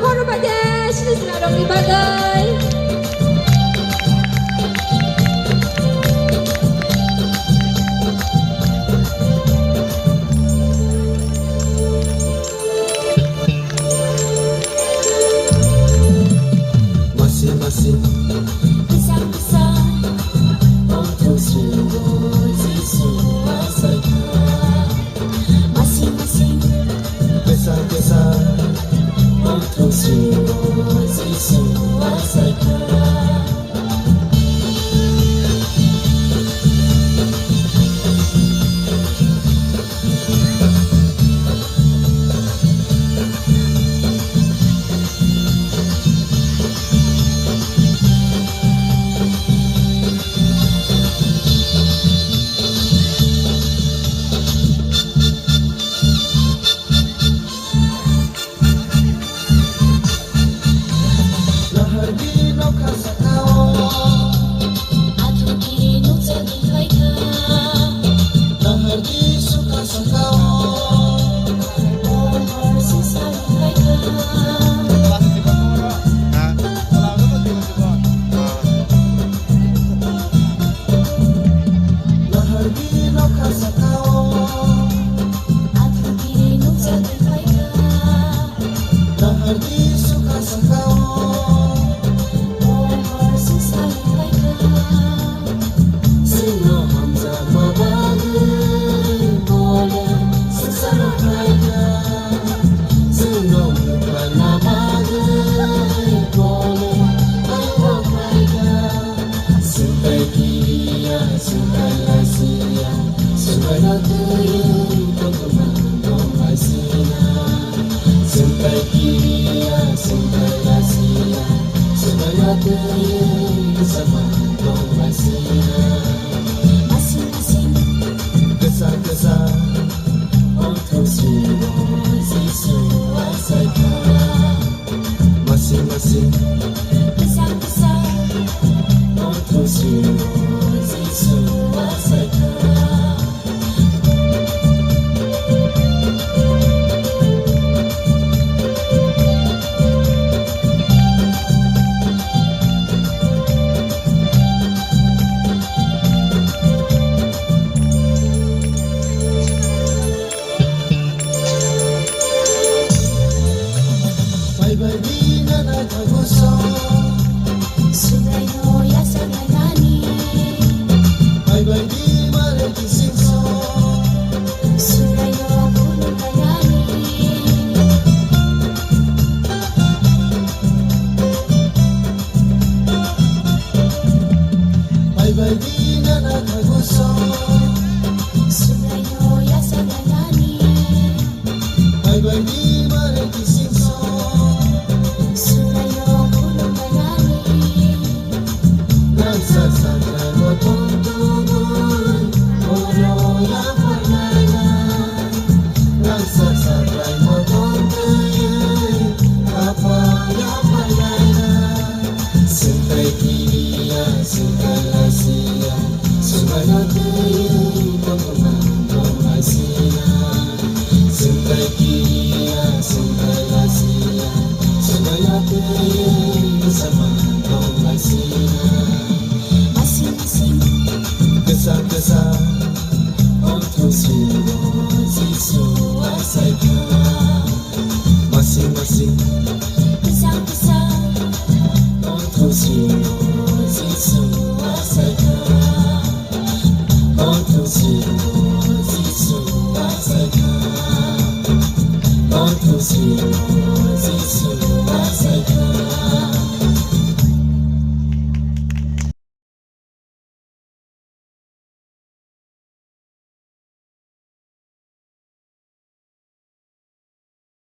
Korbadesh Nisrarong Bagay. Masing-masing Pisang-pisang untuk masing-masing Kisah-kisah untuk Nahardi no kasakao Atukiri nukjagi phaikha Nahardi suka sakao Ohor sungsar phaikha Nahardi no kasakao Atukiri nukjagi phaikha Nahardi suka sakao Ohor sungsar phaikha Sino hamzah mabagay Bola sangsara phaikha Sino mukha bagay Bola ayuwa phaikha Suntai kiriya suntai lasiya Suntai natuyun tongkuman tonglasina Suntai kiriya suntai lasiya Suntai natuyun bersama tonglasina Masing-masing Kisah-kisah untuk masing-masing Pisang-pisang untuk Bye-bye di na nataguso Sugay no yasaganani Bye-bye di maretisingso Sugay no punukayani Bye-bye di na nataguso Sugay no yasaganani Bye-bye di maretisingso Sugay no punukayani Nagsasakay mo tungtungon Ulo ya paglaga Nagsasakay mo tungtungon Apa ya paglaga Sintay kiriya, sintay lasiya Sumanatuyo, pagmamang masina Sintay kiriya, sintay lasiya Sumanatuyo, bersama masina Masing-masing Kisah-kisah untuk masing-masing